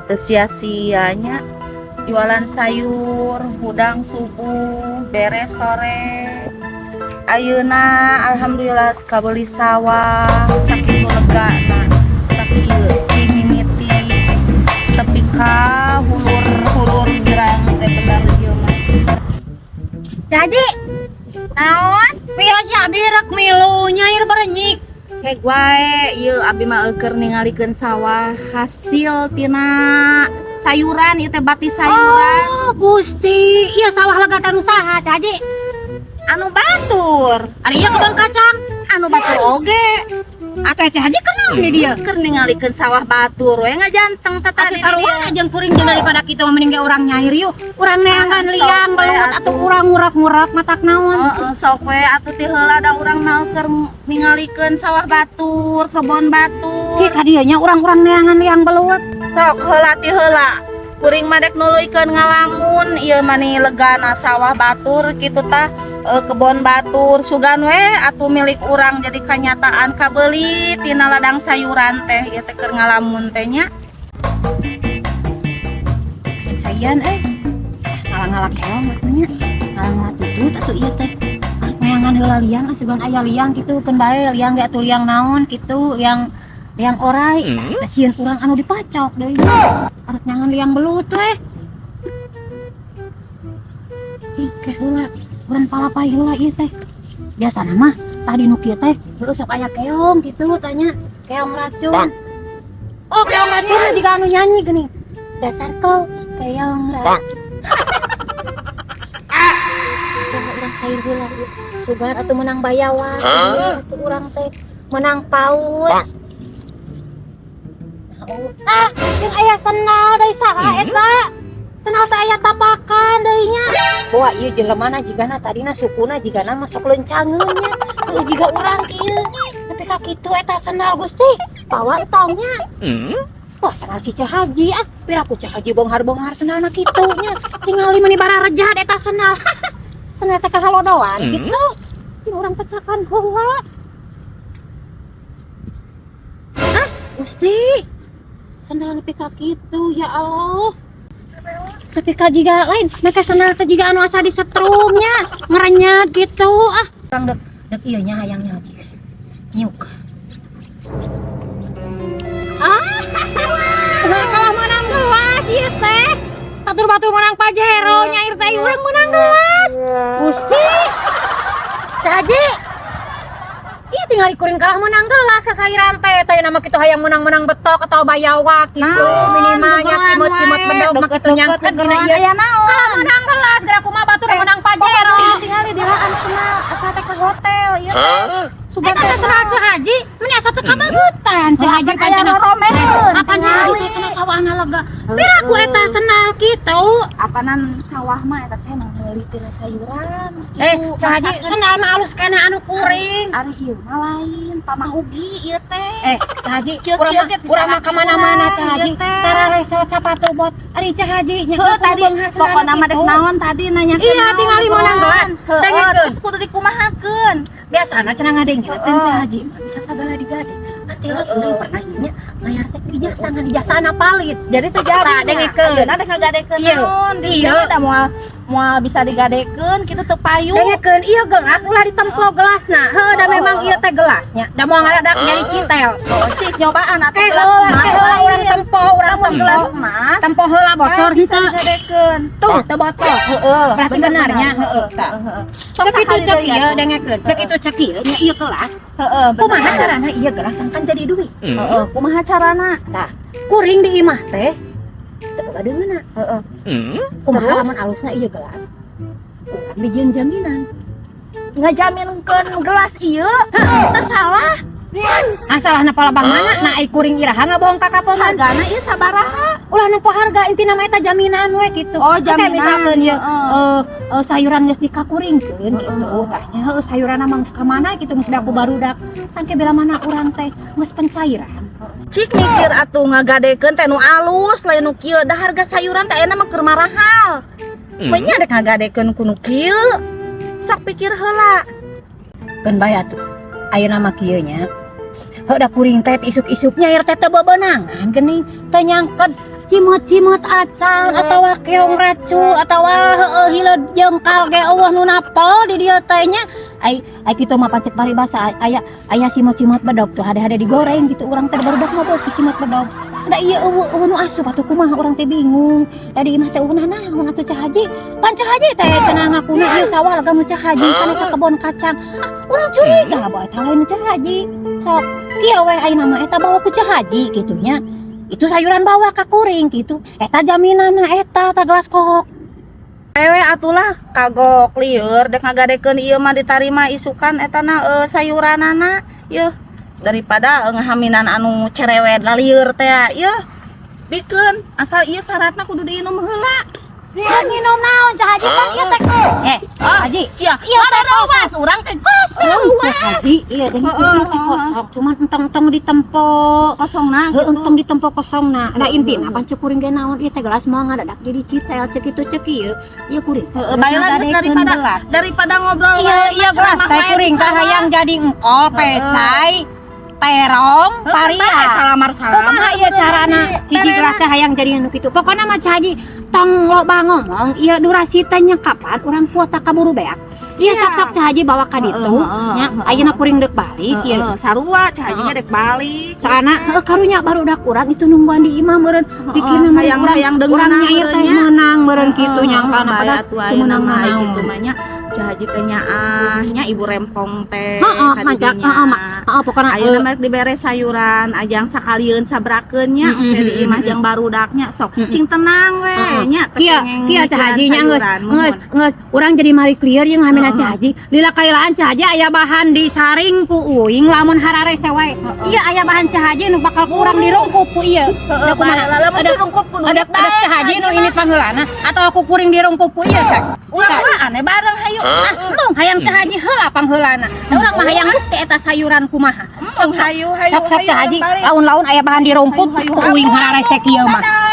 Teu sia-sia nya jualan sayur hudang subuh beres sore. Ayeuna alhamdulillah kabeli sawah, sakitu legana, sakieu ti mimiti tepi ka hulur-hulur girang teh, bener ieu mah. Caji, Naon? Piye si abi rek milu nyair barenyik? Heg wae, ieu abi mah keur ningalikeun sawah hasil tina sayuran ieu teh, bati sayuran. Oh, Gusti, iya sawah legatan usaha, Caji? Anu batur. Ari ieu kebon kacang. Anu batur oge. Atuh Ceu Haji kenal nih dia. Keur ningalikeun sawah batur we ngajanteng teh Atuh tadi di sarua dieu. Jeung kuring, jeung daripada kitu mah mending ge urang nyair yuk. Urang neangan Ah, liang sok we belut atuh. Atuh urang ngurak-ngurak matak naon. Heeh, sok we atuh ti heula, da urang mah keur ningalikeun sawah batur, kebon batur. Cik ka dieu nya urang-urang neangan liang belut. Sok heula, ti heula. Kuring mah dek nuluykeun ngalamun, ieu mah nih legana sawah batur kitu tah, kebon batur sugan we atuh milik urang, jadi kanyataan kabeuli tina ladang sayuran teh ieu teh keur ngalamun teh nya. Caian eh. Ngalah-ngalah keong atuh nya. Ngalah-ngalah tutut atuh ieu teh. Neangan heula liang, asugan aya liang kitu keun bae liang ge atuh, liang naon kitu, liang liang orai. Hmm? Sieun urang anu dipacok deui. Arek nyangan liang belut we. Cik ke heula, urang palapai heula ieu teh. Biasana mah tadi nu kieu teh heueuh sok aya keong kitu tanya, keong racun. Oh, keong racun mah jiga anu nyanyi geuning. Dasar kau keong racun. Jangan urang sayur heula ieu. Sugan atuh menang bayawak, atuh urang teh menang paus. Oh, ah, jeung aya sendal deui, saha eta? Sendal teh aya tapakan deui nya. Wah, ieu jelemana jigana tadina sukuna jigana masuk leuncangeun nya. Heueuh jiga urang kieu. Nepi ka kitu eta sendal, Gusti. Bawa entong nya. Wah, sendal si Ceu Haji ah. Piraku Ceu Haji bonghar-bonghar sendalna kitu nya. Tingali meuni bararejat eta sendal. Sendal teh kasalodoan kitu. Cing urang pecakan heula. Ah, Gusti. Sendal nepi ka kitu, ya Allah. Ketika jiga lain, mereka sendal teh jiga anu asa disetrumnya, ngerenyat gitu ah. Urang dek dek ieu nya hayangnya cik. Nyuk. Ah, kalah menang gelas ieu teh. Batur-batur menang Pajero, nyair teh urang menang gelas. Gusti. Caji. Iya tinggal kuring kalah menang gelas sasairan teh teh nama kitu hayang menang-menang betok atau bayawak gitu, minimalnya simut-simut bedog mah kitu nyangket dina ieu. Aya naon? Kalah menang gelas geura kumaha batur menang Pajero. Tinggal di dilaan sendal asa teh ke hotel ieu teh. Sugan. Eta teh sendal Ceu Haji, meni asa teu kabagutan Ceu Haji. Aya Pancana. roromeun. Apan Ceu Haji teh cenah sawahna lega. Piraku eta sendal kitu. Apanan sawah mah eta teh nang meuli tina sayuran. Eh, Ceu Haji, sendal mah alus kana anu kuring. Ari ieu mah lain, pamahugi ieu teh. Eh, Ceu Haji, Kieu-kieu urang mah ge bisa urang mah ka mana-mana, Ceu Haji. ieu teh. Tara lesot sapatu bot. Ari Ceu Haji nya Heuh, tadi pokona mah dek naon tadi nanya? Iya, tingali menang gelas. Heeh, Dengekeun. terus kudu dikumahakeun? Biasana cenah ngadengkeun Heeh. Ceu Haji mah bisa sagala digade. Nanti lah urang pernah nya bayar teh ijazah, ngan ijazahna valid. Jadi teu jadi. Tah, dengekeun. Ayeuna dek ngagadekeun Iya. naon? Di Iya. dieu da moal moal bisa digadekeun kitu, teu payu. Dengekeun, ieu gelas ulah ditempo gelasna. Heuh, da memang ieu teh gelasnya. Da moal ngadadak nyari citel. Oh, cik nyobaan atuh Ke gelas heula, emas ke heula urang lain. Tempo, urang Lamun tempo. Gelas emas Tempo heula bocor bisa henteu? Digadekeun. Tuh, teu bocor. Heeh. Berarti benarnya, heeh, tah. Heeh. Cek itu cek ieu, dengekeun. Cek itu cek ieu nya ieu gelas. Heeh, Kumaha carana ieu gelas sangkan jadi duit? Heeh, kumaha carana? Tah, kuring di imah teh teu boga deungeunna. Heeh. Kumaha Terus? Lamun alusna ieu gelas? Urang dijieun jaminan. Ngajaminkeun gelas ieu teu salah. Ah, salahna palabah mana? Nah, ai kuring iraha ngabohong ka kapeungan? Hargana ieu sabaraha? Ulah nempo harga, intina mah eta jaminan we gitu. Oh, Oke, jaminan. Misalkeun ieu Heeh. sayuran geus dikakuringkeun gitu tah nya, heueuh, sayuran mah geus ka mana gitu, geus aku barudak. Tangke bela mana urang teh geus pencairan. Cik mikir atuh ngagadekeun teh nu alus, lain nu kieu, da harga sayuran teh ayeuna mah keur marahal. Hmm. Nya dek ngagadekeun ku nu kieu. Sok pikir heula. Keun bae atuh. Ayeuna mah kieu nya. Heuh, da kuring teh isuk-isuk nyair teh teu bebenangan geuning, teu nyangked. Simeut-simeut acan atawa keong racun atawa heueuh hileud jengkal ge euweuh nu napel di dieu teh nya. Ai ai kitu mah pacek paribasa aya aya simeut-simeut bedog tuh hade-hade digoreng gitu, urang teh barudak mah beuki simeut bedog. Da ieu euweuh euweuh nu asup atuh, kumaha urang teh bingung. Da di imah teh euweuh naon atuh, Cah Haji. Pan Cah Haji teh cenah ngakuna ieu sawah lega nu Cah Haji, cenah eta kebon kacang. Ah, urang curiga bae eta lain nu Cah Haji. Sok kieu we ayeuna mah, eta bawa ku Cah Haji kitu nya. Itu sayuran bawa ka kuring gitu. Eta jaminanna eta ta gelas kohok. Ewe atulah, kagok lieur dek ngagadekeun ieu mah ditarima isukan eta na sayuranana yeuh, daripada ngahaminan anu cerewet lalieur teh yeuh. Bikeun, asal ieu syaratna kudu diinum heula. Rek nginum naon, Cah Haji? Kan ieu teh Haji. Sia. Iya, ada rawas urang teh kosong. Cah Haji, iya dan itu teh kosong, cuman entong-entong ditempo. Kosong nah. Heuh, entong ditempo kosong nah. Nah, intina pan cek kuring ge naon, ieu teh gelas moal ngadadak jadi citel cek itu cek ieu. Ieu kuring teh Heeh, bae lah geus daripada gelas. Daripada ngobrol Iya, wae, iya mah gelas ceramah teh wae di kuring teh sawah. Hayang jadi engkol, pecai, terong, paria. Salamar salamar. Kumaha ieu carana hiji gelas teh hayang jadi nu kitu? Pokona mah, Cah Haji, tong loba ngomong, ieu durasi teh nya kapan urang kuota kaburu beak. Ieu sok-sok Cah Haji bawa ka ditu nya, ayeuna kuring deuk balik ieu. Heeh, sarua Cah Haji ge dek balik. Soalna heueuh karunya barudak urang itu nungguan di imah meureun, pikirna meureun hayang urang hayang urang deungeunna nyair teh meureun nya. Meunang meureun kitu nyangkana, Bae padahal atuh teu ayeuna meunang mah naon. Kitu mah nya Cah Haji teh nyaah nya ibu rempong teh Heeh, ka mancak, didinya. heeh, heeh, pokona Ayeuna mah dibere sayuran ajang sakalieun sabrakeun nya teh di imah jang barudaknya sok cing tenang we nya, teu Kia, kengeng kia Cah mikiran Haji nya geus, sayuran, geus, muhun. Geus, urang jadi mari clear jeung ngamina Cah Haji. Lila kailaan Cah Haji aya bahan disaring ku uing lamun hararese wae. Iya, aya bahan Cah Haji nu bakal ku urang dirungkup ku ieu. Heeh, Da kumaha? bae lah, lamun Ada dirungkup ku duit ada Cah Haji nu ini pangheulana atau aku kuring dirungkup ku ieu sok. Urang mah aneh bareng hayu. Ah, entong hayang Cah Haji heula pangheulana. Da urang mah hayang bukti eta sayuran kumaha. Sok hayu hayu. Sok sok hayu, Cah Haji, balik. laun-laun aya bahan dirungkup Hayu, ku hayu. uing hararese kieu mah. Dadah.